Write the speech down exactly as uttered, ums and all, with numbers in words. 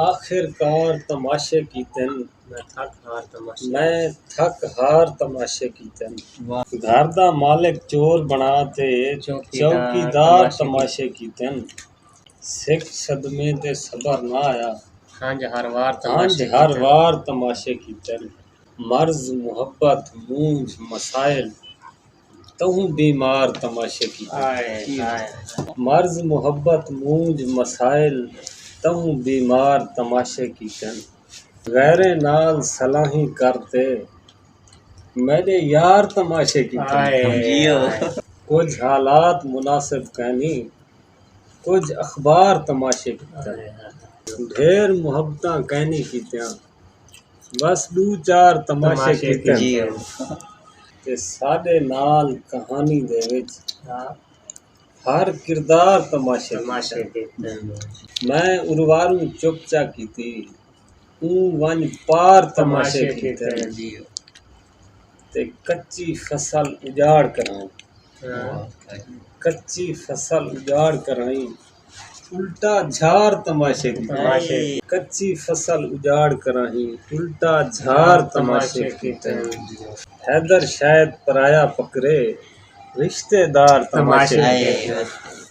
آخر کار تماشے کیتن۔ میں تھک ہار تماشے میں تھک ہار تماشے کیتن۔ واہ۔ گھر دا مالک چور بنا تے چوکیدار چوکیدار تماشے تماشے کیتن۔ سکھ صدمے تے صبر نہ آیا۔ ہنج ہر وار ہنج تماشے ہر کیتن۔ وار تماشے کیتن۔ مرض محبت مونجھ مسائل تہوں بیمار تماشے کیتن۔ ہائے ہائے۔ مرض محبت مونجھ مسائل تہوں بیمار تماشے کیتن۔ غیریں نال صلاحیں کر تے میݙے یار تماشے کیتن۔ ہائے جیو۔ ہائے۔ کجھ حالات مناسب کینی، کجھ اخبار تماشے کیتن۔ ڈھیر محبتاں کینی کیتیاں، بس ݙو چار تماشے تماشے کیتن۔ جیو۔ تے ساݙے نال کہانی دے وچ ہاں، ہر کردار تماشے تماشے کیتن۔ کیتن۔ میں ارواروں چپ چا کیتی، اوں ونڄ پار تماشے تماشے کیتن۔ کیتن۔ جیو۔ تے کچی فصل اجاڑ کرائیں، ہاں۔ کچی فصل اجاڑ کرائیں، الٹا جھار تماشے کیتن۔ تماشے۔ کچی فصل اجاڑ کرائیں، الٹا جھار تماشے کیتن۔ حیدر شاید پرایا پکرے، رشتے دار تماشے تماشے کیتن۔ ہائے۔